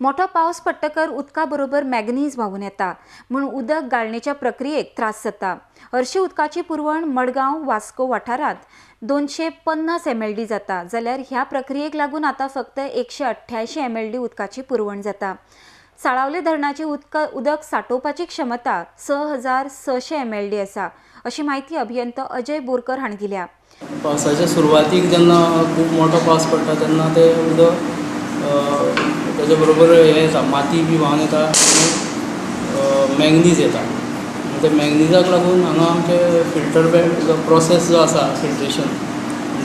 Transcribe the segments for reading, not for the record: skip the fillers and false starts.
मोठो पावस पडटकर उदका बरोबर मॅगनीज व्हांवून येता म्हूण उदक गाळणेच्या प्रक्रियेक त्रास जाता. हरशी उदकाची पुरवण मडगांव वास्को वाठारांत 250 MLD जाता, जाल्यार ह्या प्रक्रियेक लागून आतां फक्त 188 MLD उदकाची पुरवण जाता. साळावले धरणाची उदक साठोवपाची क्षमता 6600 MLD आसा, अशी म्हायती अभियंतो अजय बोरकर हांणी दिल्या. पावसाच्या सुरवातीक जेन्ना खूब मोठो पावस पडटा तेन्ना ते उदक ताच्या बरोबर हें येता, माती बी व्हांवन येता आनी मॅंगनीज येता. ते मॅंगनीजाक लागून हांगा आमचे फिल्टर बेड जो प्रोसेस जो आसा, फिल्ट्रेशन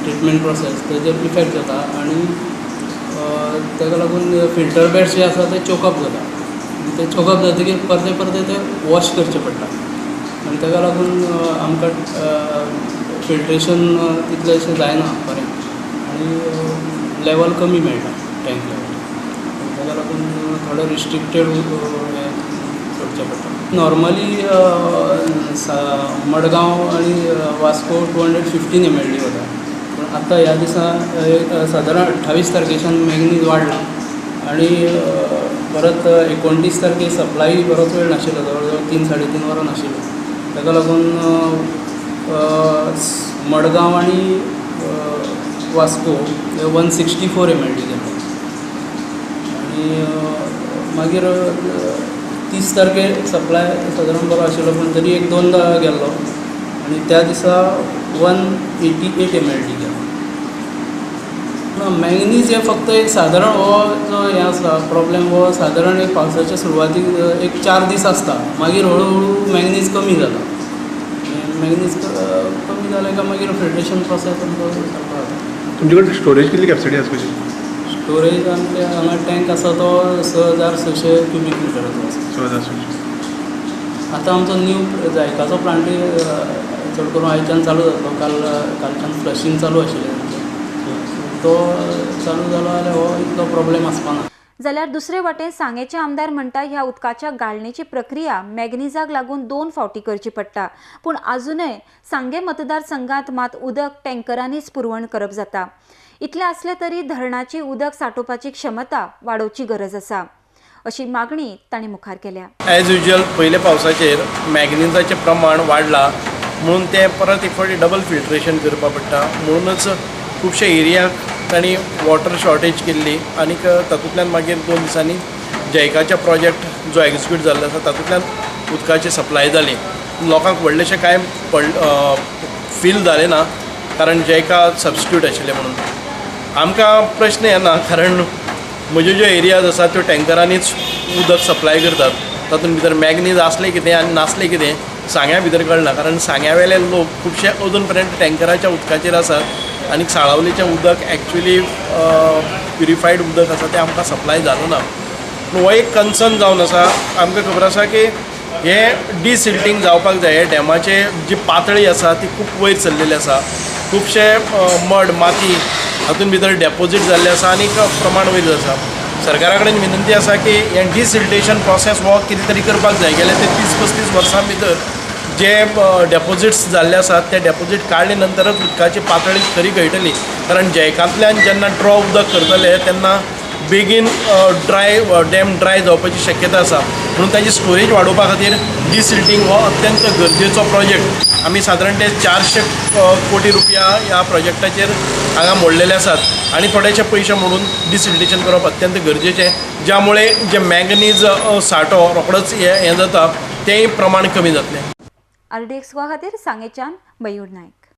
ट्रिटमेंट प्रोसेस, तेजेर इफेक्ट जाता आनी ताका लागून फिल्टर बेड्स जे आसा ते चोकअप जाता. ते चोकअप जातकीर परते परते ते वॉश करचे पडटा आनी ताका लागून आमकां फिल्ट्रेशन तितलेंशें जायना बरें आनी लेवल कमी मेळटा, टँक लेवल. ताका लागून थोडे रिस्ट्रिक्टेड हें सोडचें पडटा. नॉर्मली मडगांव आनी वास्को 215 MLD वता, पूण आतां ह्या दिसा सादारण 28 तारखेच्यान मॅंगनीज वाडला आनी परत 29 तारखेर सप्लाय बरोच वेळ नाशिल्लो, जवळ जवळ 3 साडे 3 वरां नाशिल्लो. ताका लागून मडगांव आनी वास्को 164 MLD गेले आनी मागीर 30 तारखेर सप्लाय सादारण बरो आशिल्लो, पूण तरी एक दोनदा गेल्लो आनी त्या दिसा 188 MLD गेलो. मॅंगनीज हे फक्त एक सादारण हो जो हें आसा प्रॉब्लेम, हो सादारण एक पावसाच्या सुरवातीक एक 4 दीस आसता, मागीर हळू हळू मॅंगनीज कमी जाता. मॅंगनीज कमी जालें काय मागीर फिल्ट्रेशन प्रोसेस आमचो सारको जाता. तुमचे कडेन स्टोरेज कितली कॅपॅसिटी आसा तुजी? स्टोरेज आमचे हांगा टँक आसा तो 6600 क्युबीक मिटराचो आसा. 6600. आतां आमचो न्यू जायकाचो प्लांटूय चड करून आयच्यान चालू जातलो. कालच्यान फ्लशींग चालू आशिल्लें आमचें, तो चालू जालो जाल्यार हो इतलो प्रॉब्लेम आसपा ना. जाल्यार दुसरे वटेन सांगेचे आमदार म्हणटा ह्या उदकाच्या गाळणेची प्रक्रिया मॅगनीजाक लागून 2 फावटी करची पडटा, पूण आजुनय सांगे मतदारसंघात मात उदक टँकरांनीच पुरवण करप जाता. इतलें आसलें तरी धरणाची उदक साठोवपाची क्षमता वाडोवची गरज आसा, अशी मागणी तांणी मुखार केल्या. एज युजल पयल्या पावसाचेर मॅगनीजाचें प्रमाण वाडलां म्हणून तें परत एक फावटी डबल फिल्ट्रेशन करपाक पडटा, म्हणूनच खुबशे एरियाक तांणी वॉटर शॉर्टेज केल्ली आनीक तातूंतल्यान मागीर 2 दिसांनी जैकाचे प्रोजेक्ट जो एग्जिक्यूट जाल्लो आसा तातूंतल्यान उदकाची सप्लाय जाली. लोकांक व्हडलेशें कांय फील जालें ना, कारण जैका सबस्टिट्यूट आशिल्लें म्हणून. आमकां प्रश्न येना, कारण म्हज्यो ज्यो एरियाज आसात त्यो टँकरांनीच उदक सप्लाय करतात, तातूंत भितर मॅगनीज आसलें कितें आनी नासलें कितें सांग्या भितर कळना, कारण सांग्या वेले लोक खुबशे अजून पर्यंत टँकराच्या उदकाचेर आसात आनी साळावलीचें उदक एक्चुली प्युरिफायड उदक आसा तें आमकां सप्लाय जालो ना. पूण हो एक कन्सर्न जावन आसा. आमकां खबर आसा की हें डिसिल्टींग जावपाक जाय. हे डॅमाचे जी पातळी आसा ती खूब वयर सरलेली आसा, खुबशे मड माती हातूंत भितर डेपोजीट जाल्लें आसा आनी प्रमाण वयर आसा. सरकारा कडेन विनंती आसा की हें डिसिल्टेशन प्रोसेस हो कितें तरी करपाक जाय. गेले ते 30-35 वर्सां भितर जे डेपोजिट्स जाल्ले आसात ते डेपोजीट काडले नंतरच उदकाची पातळी खरी कळटली, कारण जैकांतल्यान जेन्ना ड्रॉ उदक करतले तेन्ना बेगीन ड्राय डॅम ड्राय जावपाची शक्यता आसा. म्हणून ताची स्टोरेज वाडोवपा खातीर डिसिल्टींग हो अत्यंत गरजेचो प्रोजेक्ट. आमी सादारण ते 400 कोटी रुपया ह्या प्रोजेक्टाचेर हांगा मोडलेले आसात आनी थोडेशे पयशे मोडून डिसिल्टेशन करप अत्यंत गरजेचें, ज्यामुळे जे मॅंगनीज सांठो रोखडोच हें जाता तेंय प्रमाण कमी जातलें. RDX गोवा खातीर सांगेच्यान मयूर नायक.